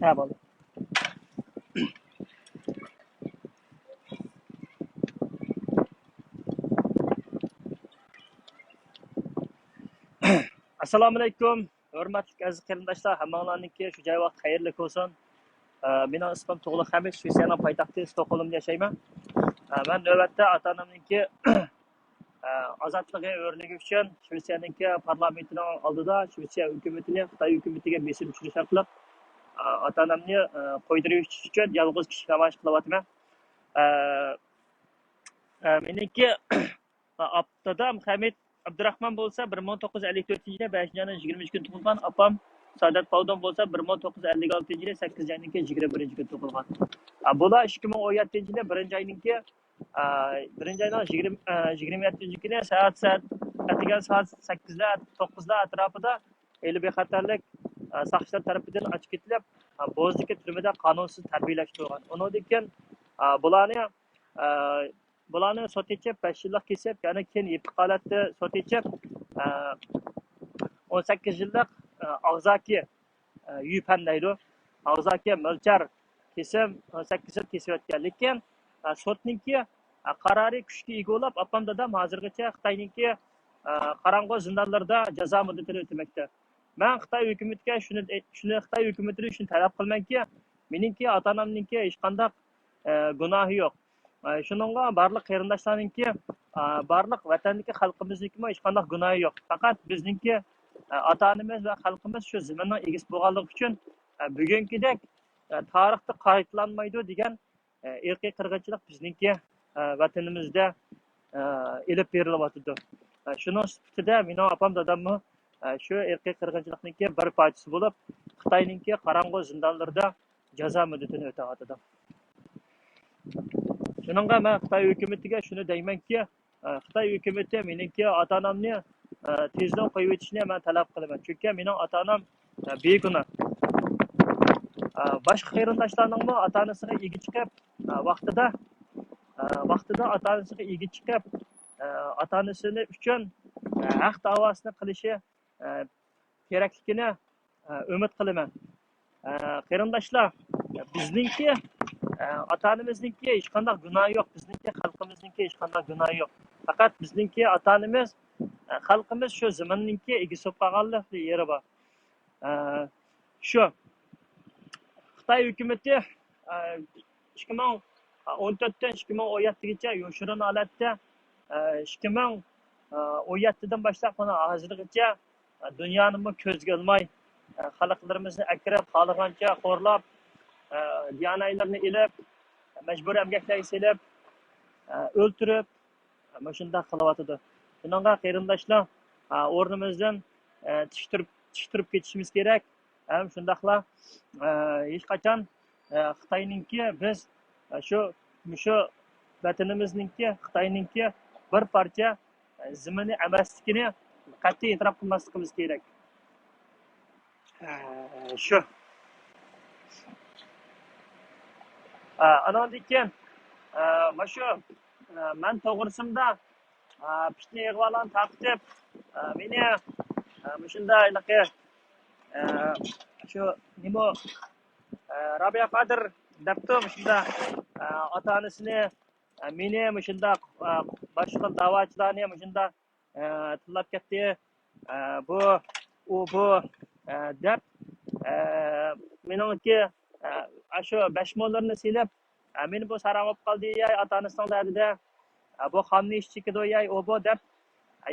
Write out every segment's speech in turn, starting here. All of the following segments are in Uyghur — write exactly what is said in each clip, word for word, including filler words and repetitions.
ھە، بولدى. ئەسسالامۇئەلەيكۇم، ھۆرمەتلىك ئەزىز قېرىنداشلار، ھەممىڭلارنىڭكى شۇ جاي ۋاقتى خەيرلىك بولسۇن. ئە، مېنىڭ ئىسمىم تۇغلۇق خەمىت، شىۋېتسىيەنىڭ پايتەختى ستوكھولمدا ياشايمەن. ئە، مەن نۆۋەتتە ئاتا-ئانامنىڭكى ئە، ئازادلىقى ئۆرلىگى ئۈچۈن شىۋېتسىيەنىڭكى پارلامېنتىنىڭ ئالدىدا شىۋېتسىيە ھۆكۈمىتىنى خىتاي ھۆكۈمىتىگە بېسىم چۈشۈرۈش ئارقىلىق، ئە، ئاتا-ئانامنى، ئە، قويدۇرۇش ئۈچۈن يالغۇز كىشىلىك نامايىش قىلىۋاتىمەن. ئە، ئە، مېنىڭكى، ئە، ئاپ-، دادام خەمىت ئابدۇراخمان بولسا بىر مىڭ توققۇز يۈز ئەللىك تۆتىنچى يىلى بەشىنچى ئاينىڭ يىگىرمە ئۈچ كۈنى تۇغۇلغان، ئاپام سائادەت پاۋدۇن بولسا بىر مىڭ توققۇز يۈز ئەللىك ئالتىنچى يىلى سەككىزىنچى ئاينىڭكى يىگىرمە بىرىنچى كۈنى تۇغۇلغان. ئە، بۇلار ئىككى مىڭ ئون يەتتىنچى يىلى بىرىنچى ئاينىڭكى ئا، بىرىنچى ئاينىڭ يىگىرمە، ئا، يىگىرمە يەتتىنچى كۈنى سائەت، سائەت، ئەتىگەن سائەت سەككىزلەر، توققۇزلار ئەتراپىدا ئېلى بىخەتەرلىك، ئا، ساقچىلار تەرىپىدىن ئاچىپ كېتىلىپ، ئا، بوزدىكى تۈرمىدە قانۇنسىز تەربىيەلەشتۈرۈلگەن. ئۇنىڭدىن كېيىن، ئا، بۇلارنى، ئا، بۇلارنى سوت ئېچىپ، بەش يىللىق كېسىپ، يەنى كېيىن يېپىق ھالەتتە سوت ئېچىپ، ئا، ئون سەككىز يىللىق، ئا، ئاغزاكى ئە، يۈپەن دەيدۇ. ئاغزاكى مۆلچەر كېسىم، ئون سەككىز يىل كېسىۋەتكەن. لېكىن، ئە، سوتنىڭكى، ئە، قارارى كۈچكە ئىگە بولۇپ، ئاپام دادام ھازىرغىچە خىتاينىڭكى، ئە، قاراڭغۇ زىندانلىرىدا جازا مۇددىتىنى ئۆتىمەكتە. مەن خىتاي ھۆكۈمىتىگە شۇنى، شۇنى خىتاي ھۆكۈمىتىدىن شۇنى تەلەپ قىلىمەنكى، مېنىڭكى ئاتا-ئانامنىڭكى ھېچقانداق، ئە، گۇناھى يوق. ئە، شۇنىڭغا بارلىق قېرىنداشلارنىڭكى، ئە، بارلىق ۋەتەندىكى خەلقىمىزنىڭكىمۇ ھېچقانداق گۇناھى يوق. پەقەت بىزنىڭكى، ئە، ئاتا-ئانىمىز ۋە خەلقىمىز شۇ زېمىننىڭ ئىگىسى بولغانلىقى ئۈچۈن، ئە، بۈگۈنكىدەك، ئە، تارىختا قايتىلانمايدۇ دېگەن، ئە، ئىرقىي قىرغىنچىلىق بىزنىڭكى، ئە، ۋەتىنىمىزدە، ئە، ئېلىپ بېرىلىۋاتىدۇ. ئە، شۇنىڭ سۈپىتىدە مېنىڭ ئاپام داداممۇ، ئە، شۇ ئىرقىي قىرغىنچىلىقنىڭكى بىر پارچىسى بولۇپ، خىتاينىڭكى قاراڭغۇ زىندانلىرىدا جازا مۇددىتىنى ئۆتەۋاتىدۇ. شۇنىڭغا مەن خىتاي ھۆكۈمىتىگە شۇنى دەيمەنكى، ئە، خىتاي ھۆكۈمىتى مېنىڭكى ئاتا-ئانامنى، ئە، تېزدىن قويۇۋېتىشنى مەن تەلەپ قىلىمەن. چۈنكى مېنىڭ ئاتا-ئانام، ئە، بىگۇناھ. ئە، باشقا قېرىنداشلارنىڭمۇ ئاتا-ئانىسىغا ئىگە چىقىپ، ئە، ۋاقتىدا، ئە، ۋاقتىدا ئاتا-ئانىسىغا ئىگە چىقىپ، ئە، ئاتا-ئانىسىنى ئۈچۈن، ئە، ھەق داۋاسىنى قىلىشى، ئە، كېرەكلىكىنى، ئە، ئۈمىد قىلىمەن. ئە، قېرىنداشلار، بىزنىڭكى، ئە، ئاتا-ئانىمىزنىڭكى ھېچقانداق گۇناھى يوق، بىزنىڭكى خەلقىمىزنىڭكى ھېچقانداق گۇناھى يوق. پەقەت بىزنىڭكى ئاتا-ئانىمىز، ئە، خەلقىمىز شۇ زېمىننىڭكى ئىگىسى بولۇپ قالغانلىق يېرى بار. ئە، شۇ. خىتاي ھۆكۈمىتى، ئە، ئىككى مىڭ ئون تۆتتىن ئىككى مىڭ ئون يەتتىگىچە يوشۇرۇن ھالەتتە، ئىككى مىڭ ئون يەتتىدىن باشلاپ مانا ھازىرغىچە دۇنيانىمۇ كۆزگە ئىلماي، خەلقلىرىمىزنى ئەكىرىپ، خالىغانچە خورلاپ، دىيانەيلىرىنى ئېلىپ، مەجبۇرىي ئەمگەكلەرگە سېلىپ، ئۆلتۈرۈپ، مۇشۇنداق قىلىۋاتىدۇ. شۇنىڭغا قېرىنداشلار، ئورنىمىزدىن تىك تۇرۇپ، تىك تۇرۇپ كېتىشىمىز كېرەك. ھەم شۇنداقلا، ھېچقاچان، خىتاينىڭكى بىز، شۇ، مۇشۇ ۋەتىنىمىزنىڭكى، خىتاينىڭكى بىر پارچە زېمىنى ئەمەسلىكىنى قەتئىي ئېتىراپ قىلماسلىقىمىز كېرەك. شۇ. ئاناندىن كېيىن، مانا شۇ، مەن توغرىسىمدا، پىتنە ئىغۋالارنى تارقىتىپ، مېنى، مۇشۇنداق ھېلىقى، شۇ نېمە، رابىيە قادىر دەپتۇ، مۇشۇنداق، ئاتا-ئانىسىنى، مېنى مۇشۇنداق، باشقا داۋاچىلارنى مۇشۇنداق، تىللاپ كەتتى. بۇ، ئۇ، بۇ، دەپ، مېنىڭكى، ئاشۇ بەش موللىرىنى سېلىپ، مېنى بۇ ساراڭ بولۇپ قالدى، ياي، ئاتا-ئانىسىنىڭ دەردىدە، بۇ خاننى ئىش چېكىدۇ، ياي، ئۇ، بۇ، دەپ،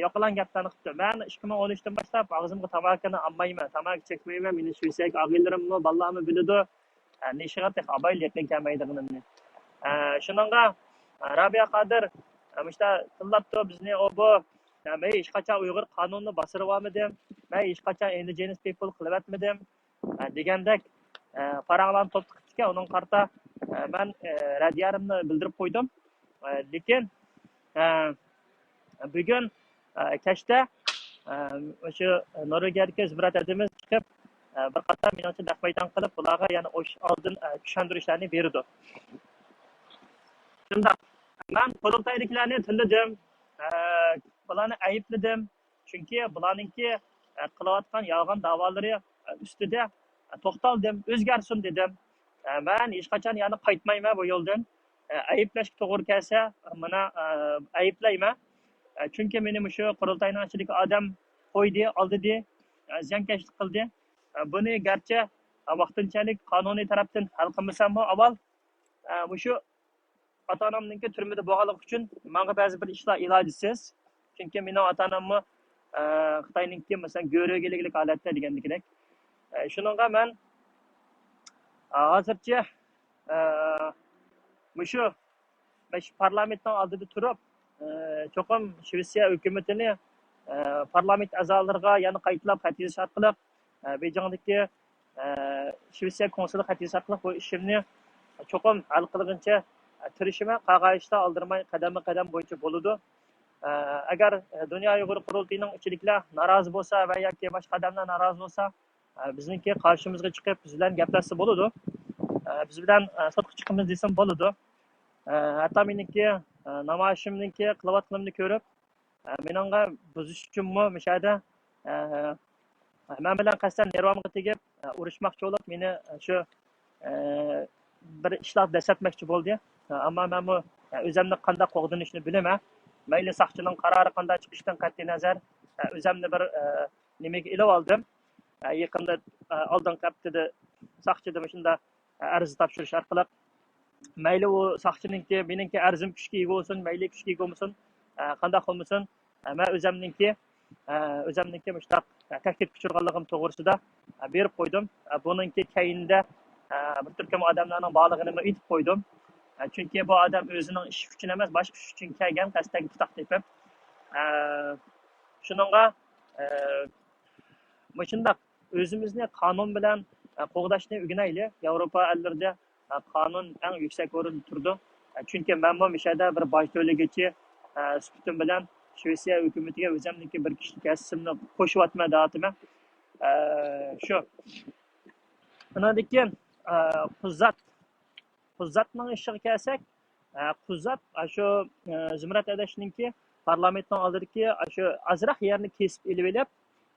يوقىلاڭ گەپلەرنى قىپتۇ. مەن ئىككى مىڭ ئون ئۈچتىن باشلاپ ئاغزىمغا تاماكىنى ئالمايمەن، تاماكا چەكمەيمەن، مېنى شىۋېتسىيەدىكى ئاغىنىلىرىممۇ، بالىلارمۇ بىلىدۇ. ئە، نېشىغا تېخى ئابايلا يېقىن كەلمەيدىغىنىمنى. ئە، شۇنىڭغا، ئە، رابىيە قادىر، ئە، مۇشتا تىللاپتۇ بىزنى، ئۇ بۇ. ئە، مەن ھېچقاچان ئۇيغۇر قانۇنىنى باستۇرۇۋالمىدىم. مەن ھېچقاچان ئىندىجېنس پىپل قىلىۋەتمىدىم، ئە، دېگەندەك، ئە، پاراڭلارنى توپلىغان ئىكەن، ئۇنىڭغا قارىتا، ئە، مەن، ئە، رەددىيەمنى بىلدۈرۈپ قويدۇم. ئە، لېكىن، ئە، بۈگۈن، ئە، كەچتە، ئە، مۇشۇ نورۋېگىيەدىكى زۇمرەت ھەدىمىز چىقىپ، ئە، بىر قاتار مېنىڭچە نەق مەيدان قىلىپ، بۇلارغا يەنە ئوش-، ئالدىن، ئە، چۈشەندۈرۈشلەرنى بېرىدۇ. شۇنداق. مەن قۇرۇلتايدىكىلەرنى تىللىدىم، ئە، بۇلارنى ئەيىبلىدىم. چۈنكى بۇلارنىڭكى، ئە، قىلىۋاتقان يالغان داۋالىرى، ئە، ئۈستىدە، توختالدىم، ئۆزگەرسۇن دېدىم. ئە، مەن ھېچقاچان يەنە قايتمايمەن بۇ يولدىن. ئە، ئەيىبلەشكە توغرا كەلسە، مانا، ئە، ئەيىبلەيمەن. ئە، چۈنكى مېنى مۇشۇ قۇرۇلتاينىڭ ئىچىدىكى ئادەم قويدى، ئالدىدى، ئە، زىيانكەشلىك قىلدى. ئە، بۇنى گەرچە، ئە، ۋاقتىنچەلىك قانۇنىي تەرەپتىن ھەل قىلمىساممۇ ئاۋۋال، ئە، مۇشۇ ئاتا-ئانامنىڭكى تۈرمىدە بولغانلىقى ئۈچۈن ماڭا بەزى بىر ئىشلار ئىلاجسىز. چۈنكى مېنىڭ ئاتا-ئاناممۇ، ئە، خىتاينىڭكى، مەسىلەن، گۆرۈگە ئىگىلىك ھالەتتە دېگەندىكىدەك. ئە، شۇنىڭغا مەن، ئە، ھازىرچە، ئە، مۇشۇ، مۇشۇ پارلامېنتنىڭ ئالدىدا تۇرۇپ، ئە، چوقۇم شىۋېتسىيە ھۆكۈمىتىنى، ئە، پارلامېنت ئەزالىرىغا يەنە قايتىلاپ خەت يېزىش ئارقىلىق، ئە، بېيجىڭدىكى ئە، شىۋېتسىيە كونسۇلىغا خەت يېزىش ئارقىلىق بۇ ئىشىمنى چوقۇم ھەل قىلغىنىچە، ئە، تىرىشىمەن. قالغان ئىشلار ئالدىرىماي قەدەممۇ قەدەم بويىچە بولىدۇ. ئە، ئەگەر، ئە، دۇنيا ئۇيغۇر قۇرۇلتىيىنىڭ ئىچىدىكىلەر نارازى بولسا ۋە ياكى باشقا ئادەملەر نارازى بولسا، ئە، بىزنىڭكى قارشىمىزغا چىقىپ بىز بىلەن گەپلەشسە بولىدۇ. ئە، بىز بىلەن، ئە، سوتقا چىقىمىز دېسىمۇ بولىدۇ. ئە، ھەتتا مېنىڭكى، ئە، نامايىشىمنىڭكى قىلىۋاتقىنىمنى كۆرۈپ، ئە، مېنىڭغا بۇزۇش ئۈچۈنمۇ مۇشۇ يەردە، ئە، مەن بىلەن قەستەن نېرۋامغا تېگىپ، ئە، ئۇرۇشماقچى بولۇپ، مېنى، ئە، شۇ، ئە، بىر ئىشلار دەسسەتمەكچى بولدى. ئە، ئەمما مەنمۇ، ئە، ئۆزۈمنى قانداق قوغدىنىشنى بىلىمەن. مەيلى ساقچىنىڭ قارارى قانداق چىقىشىدىن قەتئىينەزەر، ئە، ئۆزۈمنى بىر، ئە، نېمىگە ئېلىۋالدىم. ئە، يېقىندا، ئە، ئالدىنقى ھەپتىدە ساقچىدا مۇشۇنداق، ئە، ئەرز تاپشۇرۇش ئارقىلىق مەيلى ئۇ ساقچىنىڭكى، مېنىڭكى ئەرزىم كۈچكە ئىگە بولسۇن، مەيلى كۈچكە ئىگە بولمىسۇن، ئە، قانداق بولمىسۇن، ئە، مەن ئۆزەمنىڭكى، ئە، ئۆزەمنىڭكى مۇشۇنداق، ئە، تەھدىتكە ئۇچرىغانلىقىم توغرىسىدا، ئە، بېرىپ قويدۇم. ئە، بۇنىڭكى كەينىدە، ئە، بىر تۈركۈم ئادەملەرنىڭ بارلىقىنىمۇ ئېيتىپ قويدۇم. ئە، چۈنكى بۇ ئادەم ئۆزىنىڭ ئىشى ئۈچۈن ئەمەس، باشقا ئىش ئۈچۈن كەلگەن، قەستەن پۇتاق تېپىپ. ئە، شۇنىڭغا، ئە، مۇشۇنداق ئۆزىمىزنى قانۇن بىلەن، ئە، قوغداشنى ئۆگىنەيلى. ياۋروپا ئەللىرىدە، ئە، قانۇن ئەڭ يۈكسەك ئورۇندا تۇرىدۇ. ئە، چۈنكى مەنمۇ مۇشۇ يەردە بىر باج تۆلىگۈچى، ئە، سۈپىتىم بىلەن شىۋېتسىيە ھۆكۈمىتىگە ئۆزۈمنىڭكى بىر كىشىلىك ھەسسىسىمنى قوشۇۋاتىمەن دەۋاتىمەن. ئە، شۇ. ئۇنىڭدىن كېيىن، ئە، قۇزات. قۇزاتنىڭ ئىشىغا كەلسەك، ئە، قۇزات، ئاشۇ، ئە، زۇمرەت ئەدەشنىڭكى پارلامېنتنىڭ ئالدىدىكى ئاشۇ ئازراق يەرنى كېسىپ ئېلىۋېلىپ،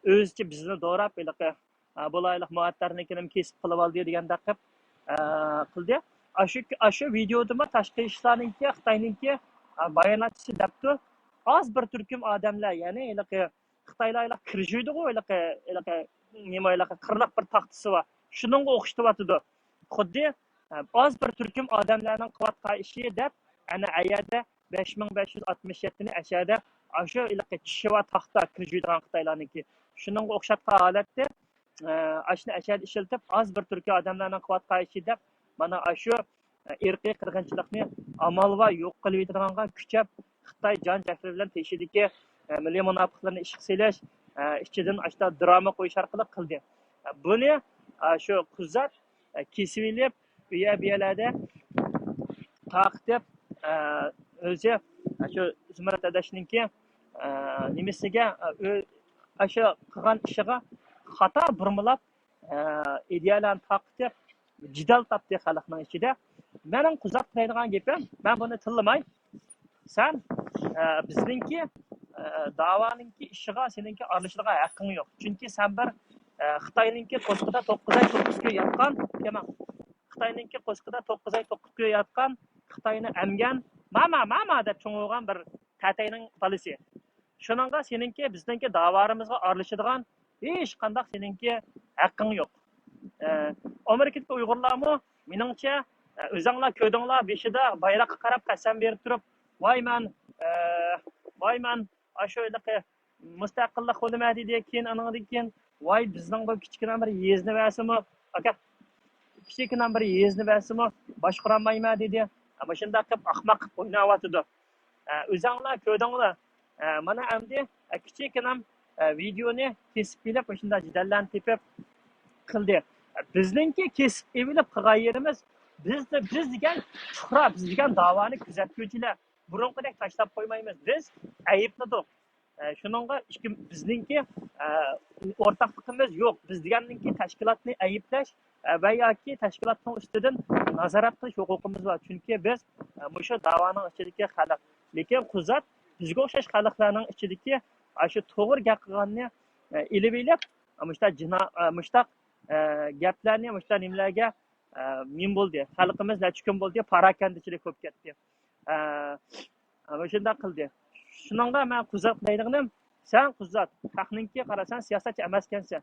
ئۆزىچە بىزنى دوراپ، ھېلىقى، ئە، بۇلار ھېلىقى مۇئەتتەرنىڭكىنىمۇ كېسىپ قىلىۋالدى دېگەندەك قىلىپ، ئە، قىلدى. ئاشۇ، ئاشۇ ۋىدېودىمۇ تاشقى ئىشلارنىڭكى، خىتاينىڭكى، ئە، باياناتچىسى دەپتۇ، ئاز بىر تۈركۈم ئادەملەر، يەنى ھېلىقى خىتايلار ھېلىقى كىرژۇيدىغۇ، ھېلىقى، ھېلىقى، نېمە، ھېلىقى قىرلىق بىر تاختىسى بار. شۇنىڭغا ئوخشىتىۋاتىدۇ. خۇددى، ئە، ئاز بىر تۈركۈم ئادەملەرنىڭ قىلىۋاتقان ئىشى دەپ، ئەنە ئەيەردە بەش مىڭ بەش يۈز ئاتمىش يەتتىنى ئەشەدە ئاشۇ ھېلىقى چىشى بار تاختا كىرژۇيدىغان خىتايلارنىڭكى. شۇنىڭغا ئوخشاتقان ھالەتتە، ئە، ئاشۇنى ئەشەدە ئىشلىتىپ، ئاز بىر تۈركۈم ئادەملەرنىڭ قىلىۋاتقان ئىشى دەپ، مانا ئاشۇ، ئە، ئىرقىي قىرغىنچىلىقنى ئامال بار يوق قىلىۋېتىدىغانغا كۈچەپ، خىتاي جان جەھلى بىلەن تېشىدىكى، ئە، مىللىي مۇناپىقلىرىنى ئىشقا سېلىش، ئە، ئىچىدىن ئاشۇنداق دراما قويۇش ئارقىلىق قىلدى. ئە، بۇنى، ئە، شۇ قۇزات، ئە، كېسىۋېلىپ، ئۇ يەر بۇ يەرلەردە تارقىتىپ، ئە، ئۆزى، ئە، شۇ زۇمرەت ئەدەشنىڭكى، ئە، نېمىسىگە، ئە، ئۆ-، ئاشۇ قىلغان ئىشىغا خاتا بۇرمىلاپ، ئە، ئىدىيەلەرنى تارقىتىپ، جېدەل تاپتى خەلقنىڭ ئىچىدە. مېنىڭ قۇزاتقا دەيدىغان گېپىم، مەن بۇنى تىللىماي، سەن، ئە، بىزنىڭكى، ئە، داۋانىڭكى ئىشىغا سېنىڭكى ئارىلىشىدىغان ھەققىڭ يوق. چۈنكى سەن بىر، ئە، خىتاينىڭكى قوشىقىدا توققۇز ئاي، توققۇز كۈن ياتقان، كېمەڭ. خىتاينىڭكى قوشىقىدا توققۇز ئاي، توققۇز كۈن ياتقان، خىتاينى ئەمگەن، ماما، ماما دەپ چوڭ بولغان بىر تەتەينىڭ بالىسى. شۇنىڭغا سېنىڭكى، بىزنىڭكى داۋالىرىمىزغا ئارىلىشىدىغان ھېچقانداق سېنىڭكى ھەققىڭ يوق. ئە، ئامېرىكىدىكى ئۇيغۇرلارمۇ، مېنىڭچە، ئە، ئۆزۈڭلار كۆردۈڭلار، بېشىدا بايراققا قاراپ قەسەم بېرىپ تۇرۇپ، ۋاي مەن، ئە، ۋاي مەن ئاشۇ ھېلىقى مۇستەقىللىق بولىمەن دېدى، كېيىن ئانىڭدىن كېيىن، ۋاي بىزنىڭ بۇ كىچىككىنە بىر يېزىنى بەرسىمۇ، ئاكا، كىچىككىنە بىر يېزىنى بەرسىمۇ باشقۇرالمايمەن دېدى. مۇشۇنداق قىلىپ ئاخماق قىلىپ ئويناۋاتىدۇ. ئە، ئۆزۈڭلار كۆردۈڭلار. ئە، مانا ئەمدى، ئە، كىچىككىنەم، ئە، ۋىدېونى كېسىپ ئېلىپ، مۇشۇنداق جېدەللەرنى تېپىپ قىلدى. ئە، بىزنىڭكى كېسىپ ئېلىپ قىلغان يېرىمىز، بىز، بىز دېگەن پۇقرا، بىز دېگەن داۋانى كۆزەتكۈچىلەر. بۇرۇنقىدەك تاشلاپ قويمايمىز. بىز ئەيىبلىدۇق. ئە، شۇنىڭغا ئىككى، بىزنىڭكى، ئە، ئورتاقلىقىمىز يوق. بىز دېگەننىڭكى تەشكىلاتنى ئەيىبلەش، ئە، ۋە ياكى تەشكىلاتنىڭ ئۈستىدىن نازارەت قىلىش ھوقۇقىمىز بار. چۈنكى بىز، ئە، مۇشۇ داۋانىڭ ئىچىدىكى خەلق. لېكىن قۇزات بىزگە ئوخشاش خەلقلەرنىڭ ئىچىدىكى، ئە، شۇ توغرا گەپ قىلغاننى، ئە، ئېلىۋېلىپ، ئە، مۇشۇنداق جىنا-، ئە، مۇشۇنداق ئە، گەپلەرنى مۇشۇنداق نېمىلەرگە، ئە، مىن بولدى. خەلقىمىز نەچچە كۈن بولدى، پاراكەندىچىلىك بولۇپ كەتتى. ئە، مۇشۇنداق قىلدى. شۇنىڭغا مەن قۇزات دەيدىغىنىم، سەن قۇزات، خەقنىڭكى قاراسان سىياسەتچى ئەمەسكەنسەن.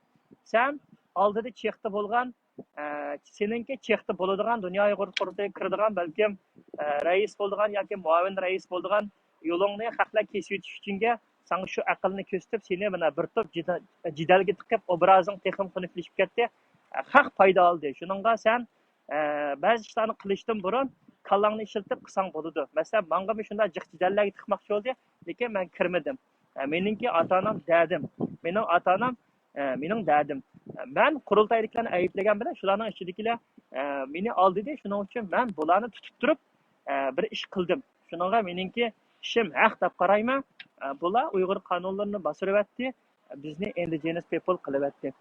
سەن ئالدىدا چېختا بولغان، ئە، سېنىڭكى چېختا بولىدىغان، دۇنيا ئۇيغۇر قۇرۇلتىيىغا كىرىدىغان، بەلكىم، ئە، رەئىس بولىدىغان ياكى مۇئاۋىن رەئىس بولىدىغان يولۇڭنى خەقلەر كېسىۋېتىش ئۈچۈنگە ساڭا شۇ ئەقىلنى كۆرسىتىپ، سېنى مانا بىر توپ جېدە-، جېدەلگە تىقىپ، ئوبرازىڭ تېخىمۇ خۇنۈكلىشىپ كەتتى. ئە، خەق پايدا ئالدى. شۇنىڭغا سەن، ئە، بەزى ئىشلارنى قىلىشتىن بۇرۇن كاللاڭنى ئىشلىتىپ قىلساڭ بولىدۇ. مەسىلەن، ماڭىمۇ شۇنداق جىق جېدەللەرگە تىقماقچى بولدى، لېكىن مەن كىرمىدىم. ئە، مېنىڭكى ئاتا-ئانام دەدىم. مېنىڭ ئاتا-ئانام، ئە، مېنىڭ دەدىم. ئە، مەن قۇرۇلتايدىكىلەرنى ئەيىبلىگەن بىلەن شۇلارنىڭ ئىچىدىكىلەر، ئە، مېنى ئالدىدى. شۇنىڭ ئۈچۈن مەن بۇلارنى تۇتۇپ تۇرۇپ، ئە، بىر ئىش قىلدىم. شۇنىڭغا مېنىڭكى ئىشىم ھەق دەپ قارايمەن. ئە، بۇلار ئۇيغۇر قانۇنلىرىنى باسۇرۇۋەتتى. بىزنى ئىندىجېنس پىپل قىلىۋەتتى.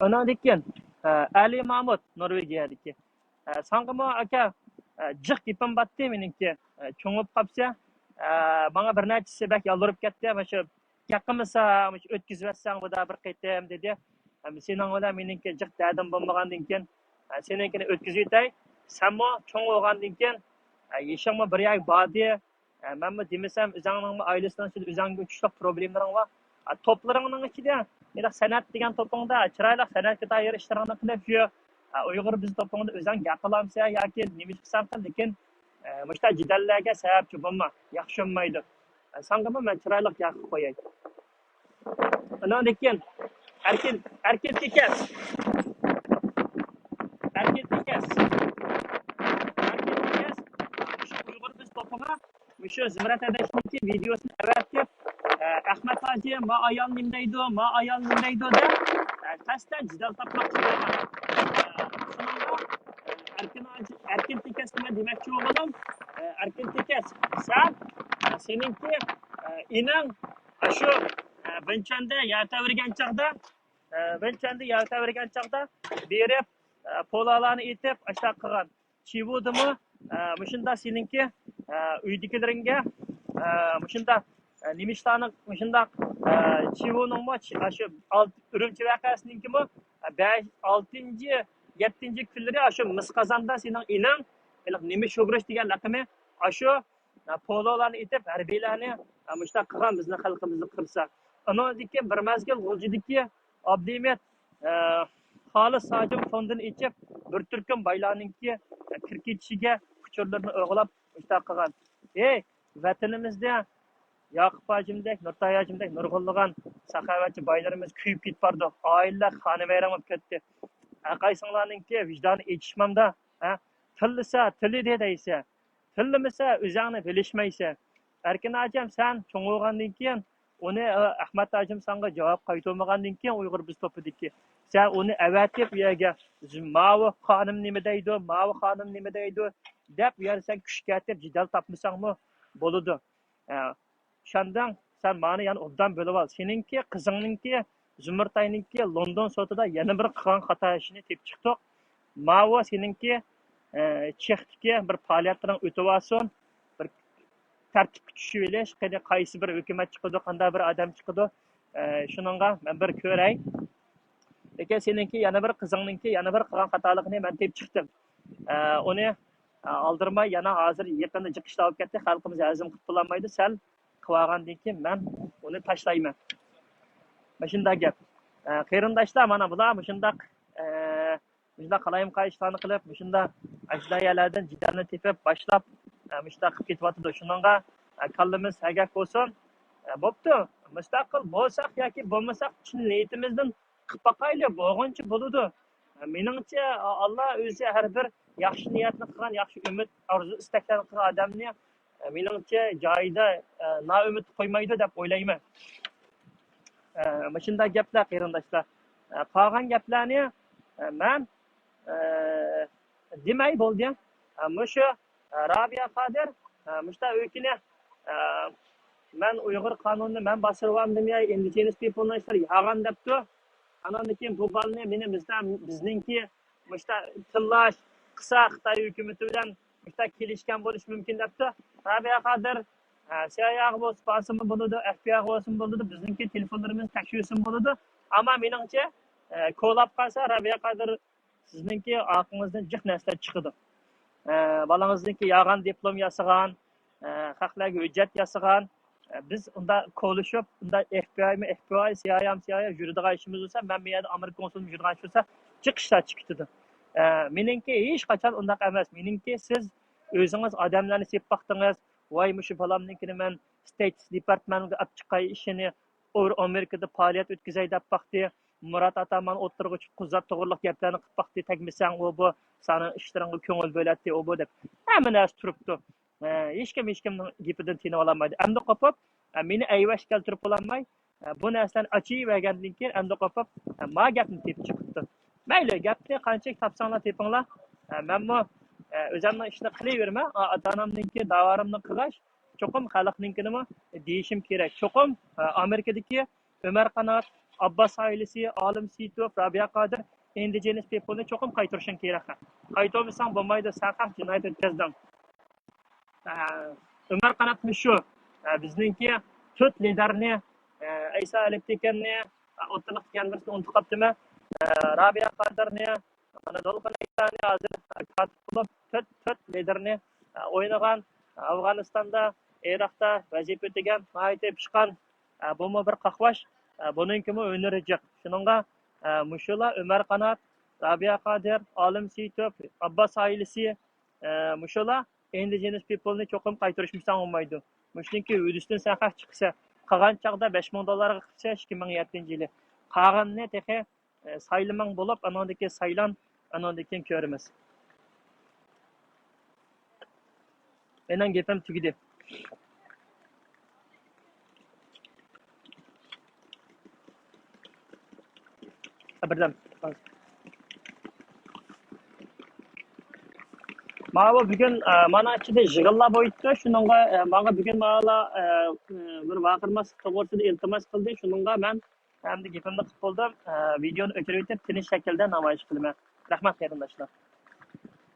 ئۇنىڭدىن كېيىن، ئە، ئەلى مامۇت نورۋېگىيەدىكى. ئە، ساڭىمۇ ئاكا، ئە، جىق گېپىم باتتى مېنىڭكى. ئە، چوڭ بولۇپ قاپسەن. ئە، ماڭا بىر نەچچىسى بەك يالۋۇرۇپ كەتتى. مانا شۇ گەپ قىلمىسا، مانا شۇ ئۆتكۈزۈۋەتسەڭ بۇدا بىر قېتىم دېدى. ئە، سېنىڭ بىلەن مېنىڭكى جىق دەردىم بولمىغاندىن كېيىن، ئە، سېنىڭكىنى ئۆتكۈزۈۋېتەي. سەنمۇ چوڭ بولغاندىن كېيىن، ئە، يېشىڭمۇ بىر يەرگە باردى. ئە، مەنمۇ دېمىسەم، ئۆزۈڭنىڭمۇ ئائىلىسىنىڭ ئىچىدە ئۆزۈڭگە ئوخشاشلىق پروبلېمىلىرىڭ بار. ئە، توپلىرىڭنىڭ ئىچىدە ھېلىقى سەنئەت دېگەن توپۇڭدا چىرايلىق سەنئەتكە دائىر ئىشلىرىڭنى قىلىپ يۈر. ئە، ئۇيغۇر بىز توپۇڭدا ئۆزۈڭ گەپ قىلامسەن ياكى نېمە ئىش قىلساڭ قىل، لېكىن، ئە، مۇشۇنداق جېدەللەرگە سەۋەبچى بولما. ياخشى بولمايدۇ. ئە، ساڭىمۇ مەن چىرايلىق گەپ قىلىپ قوياي. ئۇنىڭدىن كېيىن ئەركىن، ئەركىن تېكەس. ئەركىن تېكەس. ئەركىن تېكەس. مۇشۇ ئۇيغۇر بىز توپىغا مۇشۇ زۇمرەت ئەدەشنىڭكى ۋىدېيوسىنى ئەۋەتىپ، ئە، ئەخمەت ھاجى، ما ئايال نېمە دەيدۇ، ما ئايال نېمە دەيدۇ دەپ، ئە، قەستەن جېدەل تاپماقچى بولغان. ئە، شۇنىڭغا، ئە، ئەركىن ھاجى، ئەركىن تېكەس دېمەي دېمەكچى بولغىنىم، ئە، ئەركىن تېكەس، سەن، ئە، سېنىڭكى، ئە، ئىنىڭ، ئە، شۇ، ئە، بىنچۈەندە يەر تەۋرىگەن چاغدا، ئە، بىنچۈەندە يەر تەۋرىگەن چاغدا بېرىپ، ئە، پولالارنى ئېتىپ، ئاشۇنداق قىلغان. چىۋۇدىمۇ، ئە، مۇشۇنداق سېنىڭكى، ئە، ئۆيدىكىلىرىڭگە، ئە، مۇشۇنداق، ئە، نېمە ئىشلارنى مۇشۇنداق، ئە، چىۋۇنىڭمۇ، چى-، ئاشۇ ئال-، ئۈرۈمچى ۋەقەسىنىڭكىمۇ، ئە، بەش، ئالتىنچى، يەتتىنچى كۈنلىرى ئاشۇ مىس قازاندا سېنىڭ ئىنىڭ، ھېلىقى نېمە شوگرۇچ دېگەن لەقىمى، ئاشۇ، ئە، پولولارنى ئېتىپ، ھەربىيلەرنى، ئە، مۇشۇنداق قىلغان بىزنىڭ خەلقىمىزنى قىرسا. ئۇنىڭدىن كېيىن بىر مەزگىل غۇلجىدىكى ئابدىمىت، ئە، خالىس ساجىم فوندىنى ئېچىپ، بىر تۈركۈم بايلارنىڭكى، ئە، كىر كېتىشىگە ئۇچۇرلىرىنى ئوغرىلاپ، مۇشۇنداق قىلغان. ھېي، ۋەتىنىمىزدە ياقۇپ ھاجىمدەك، نۇرتاي ھاجىمدەك نۇرغۇنلىغان ساخاۋەتچى بايلىرىمىز كۆيۈپ كېتىپ بارىدۇ. ئائىلىلەر خانىۋەيران بولۇپ كەتتى. ھەرقايسىڭلارنىڭكى ۋىجدانى ئېچىشمامدا، ھە؟ تىللىسا، تىللىدى دەيسە. تىللىمىسە، ئۆزۈڭنى بىلىشمەيسەن. ئەركىن ھاجىم، سەن چوڭ بولغاندىن كېيىن، ئۇنى، ئە، ئەخمەت ھاجىم ساڭا جاۋاب قايتۇرمىغاندىن كېيىن، ئۇيغۇر بىز توپىدىكى، سەن ئۇنى ئەۋەتىپ، ئۇ يەرگە، ماۋۇ خانىم نېمە دەيدۇ، ماۋۇ خانىم نېمە دەيدۇ، دەپ، ئۇ يەردە سەن كۈچ كەتىپ، جېدەل تاپمىساڭمۇ بولىدۇ. ئە، ئىشاندىڭ؟ سەن مانا يەنە ئوبدان بىلىۋال. سېنىڭكى، قىزىڭنىڭكى، زۇمرىتاينىڭكى لوندون سوتىدا يەنە بىر قىلغان خاتا ئىشىنى تېپىپ چىقتۇق. ماۋۇ سېنىڭكى، ئە، چېختىكى بىر پائالىيەتلىرىڭ ئۆتۈۋالسۇن. بىر تەرتىپكە چۈشۈۋېلىش، قېنى قايسى بىر ھۆكۈمەت چىقىدۇ، قانداق بىر ئادەم چىقىدۇ، ئە، شۇنىڭغا مەن بىر كۆرەي. لېكىن سېنىڭكى يەنە بىر قىزىڭنىڭكى يەنە بىر قىلغان خاتالىقىنى مەن تېپىپ چىقتىم. ئە، ئۇنى، ئە، ئالدىرىماي يەنە ھازىر يېقىندا جىق ئىشلار بولۇپ كەتتى، خەلقىمىز ھەزىم قىلىپ بولالمايدۇ، سەل قىلىۋالغاندىن كېيىن مەن ئۇنى تاشلايمەن. مۇشۇنداق گەپ. ئە، قېرىنداشلار، مانا بۇلار مۇشۇنداق، ئە، مۇشۇنداق قالايمىقان ئىشلارنى قىلىپ، مۇشۇنداق ئاشۇنداق يەرلەردىن جېدەلنى تېپىپ باشلاپ، ئە، مۇشۇنداق قىلىپ كېتىۋاتىدۇ. شۇنىڭغا، ئە، كاللىمىز ھەرگەك بولسۇن. ئە، بوپتۇ، مۇستەقىل بولساق ياكى بولمىساق، چىن نىيىتىمىزدىن قىلىپ باقايلى، بولغىنىچە بولىدۇ. ئە، مېنىڭچە، ئاللا ئۆزى ھەر بىر ياخشى نىيەتنى قىلغان، ياخشى ئۈمىد، ئارزۇ، ئىستەكلەرنى قىلغان ئادەمنى، ئە، مېنىڭچە جايىدا، ئە، نائۈمىد قويمايدۇ دەپ ئويلايمەن. ئە، مۇشۇنداق گەپلەر، قېرىنداشلار. ئە، قالغان گەپلەرنى، ئە، مەن، ئە، دېمەي بولدى. ئە، مۇشۇ، ئە، رابىيە قادىر، ئە، مۇشۇنداق ئۆيكىنى، ئە، مەن ئۇيغۇر قانۇنىنى مەن باسىۋالدىم يا، ئىندىجېنس پىپلنىڭ ئىشلىرى ياغان دەپتۇ. ئاناندىن كېيىن بۇ بالىنى مېنى بىزدە، بىزنىڭكى مۇشۇنداق تىللاش قىلسا، خىتاي ھۆكۈمىتى بىلەن مۇشۇنداق كېلىشكەن بولۇشى مۇمكىن دەپتۇ. رابىيە قادىر، ئە، سىئايئېغا بولسا بارسىمۇ بولىدۇ، ئەف بى ئايغا بولسىمۇ بولىدۇ، بىزنىڭكى تېلېفونلىرىمىزنى تەكشۈرسىمۇ بولىدۇ. ئەمما مېنىڭچە، ئە، كولاپ قالسا، رابىيە قادىر، سىزنىڭكى ئارقىڭىزدىن جىق نەرسىلەر چىقىدۇ. ئە، بالىڭىزنىڭكى يالغان دىپلوم ياسىغان، ئە، خەقلەرگە ھۆججەت ياسىغان، ئە، بىز ئۇنداق كولىشىپ، ئۇنداق ئېف بى ئايمۇ ئېف بى ئاي، سى ئاي ئەيمۇ سى ئاي ئاي يۈرىدىغان ئىشىمىز بولسا، مەن بۇ يەردە ئامېرىكا كونسۇلىمۇ يۈرىدىغان ئىش بولسا، جىق ئىشلار چىقىپ كېتىدۇ. ئە، مېنىڭكى ھېچقاچان ئۇنداق ئەمەس. مېنىڭكى سىز ئۆزىڭىز ئادەملەرنى سېلىپ باقتىڭىز، ۋاي، مۇشۇ پالاننىڭكىنى مەن ستېيت دېپارتمېنتىغا ئەپ چىقاي ئىشىنى، ئۇ ئامېرىكىدا پائالىيەت ئۆتكۈزەي دەپ باقتى. مۇرات ئاتامان ئوتتۇرىغا چىقىپ قۇزات توغرىلىق گەپلەرنى قىلىپ باقتى، تەگمىسەڭ ئۇ بۇ ساڭا ئىشلىرىڭغا كۆڭۈل بۆلەتتى، ئۇ بۇ دەپ. ھەممە نەرسە تۇرۇپتۇ. ئە، ھېچكىم ھېچكىمنىڭ گېپىدىن تىنىۋالالمايدۇ. ئەمدى قوپۇپ، ئە، مېنى ئەيۋەش كەلتۈرۈپ بولالماي، ئە، بۇ نەرسىلەرنى ئاچىۋەرگەندىن كېيىن ئەمدى قوپۇپ، ئە، ما گەپنى تېپىپ چىقىپتۇ. مەيلى، گەپنى قانچىلىك تاپساڭلار تېپىڭلار. ئە، مەنمۇ، ئە، ئۆزۈمنىڭ ئىشىنى قىلىۋېرىمەن. ئا-، ئاتا-ئانامنىڭكى، داۋا-رامنىڭ قىلغاچ، چوقۇم خەلقنىڭكىنىمۇ دېيىشىم كېرەك. چوقۇم، ئە، ئامېرىكىدىكى ئۆمەر قانات، ئابباس ئائىلىسى، ئالىم سېيىتوف، رابىيە قادىر، ئىندىجېنس پىپلنى چوقۇم قايتۇرۇشۇڭ كېرەك. قايتۇرمىساڭ بولمايدۇ، سەن خەق جىنايەت ئۆتكۈزدۈڭ. ئە، ئۆمەر قانات مۇشۇ. ئە، بىزنىڭكى تۆت لىدەرنى، ئە، ئەيسا ئەلىپتىكەننى، ئە، ئوتتۇرىلىق دېگەن بىرسىنى ئۇنتۇپ قاپتىمەن. ئە، رابىيە قادىرنى، مانا دولقۇن ئەيسانى ھازىر، ئە، كاتىپ قىلىپ، تۆت، تۆت لىدەرنى، ئە، ئوينىغان، ئە، ئافغانىستاندا، ئىراقتا ۋەزىپە ئۆتىگەن، ناھايىتى پىشقان، ئە، بۇمۇ بىر قاقباش، ئە، بۇنىڭكىمۇ ھۈنىرى جىق. شۇنىڭغا، ئە، مۇشۇلار ئۆمەر قانات، رابىيە قادىر، ئالىم سېيىتوف، ئابباس ئائىلىسى، ئە، مۇشۇلار ئىندىجېنس پىپلنى چوقۇم قايتۇرۇشمىساڭ بولمايدۇ. مۇشۇنىڭكى ھۆددىسىدىن سەن خەق چىقسا، قالغان چاغدا بەش مىڭ دوللارغا قىلسا، ئىككى مىڭ يەتتىنچى يىلى. قالغىنىنى تېخى، ئە، سايلىماڭ بولۇپ، ئانىڭدىن كېيىن سايلان، ئانىڭدىن كېيىن كۆرىمىز. مېنىڭ گېپىم تۈگىدى. بىردەم. ماۋۇ بۈگۈن، ئە، مانا ئىچىدە يىغىنلار بولۇپتۇ. شۇنىڭغا، ئە، ماڭا بۈگۈن مانا، ئە، بىر ۋارقىرىماسلىق توغرىسىدا ئىلتىماس قىلدى. شۇنىڭغا مەن ئەمدى گېپىمنى قىلىپ بولدۇم. ئە، ۋىدېونى ئۆچۈرۈۋېتىپ، تىنچ شەكىلدە نامايىش قىلىمەن. رەھمەت، قېرىنداشلار.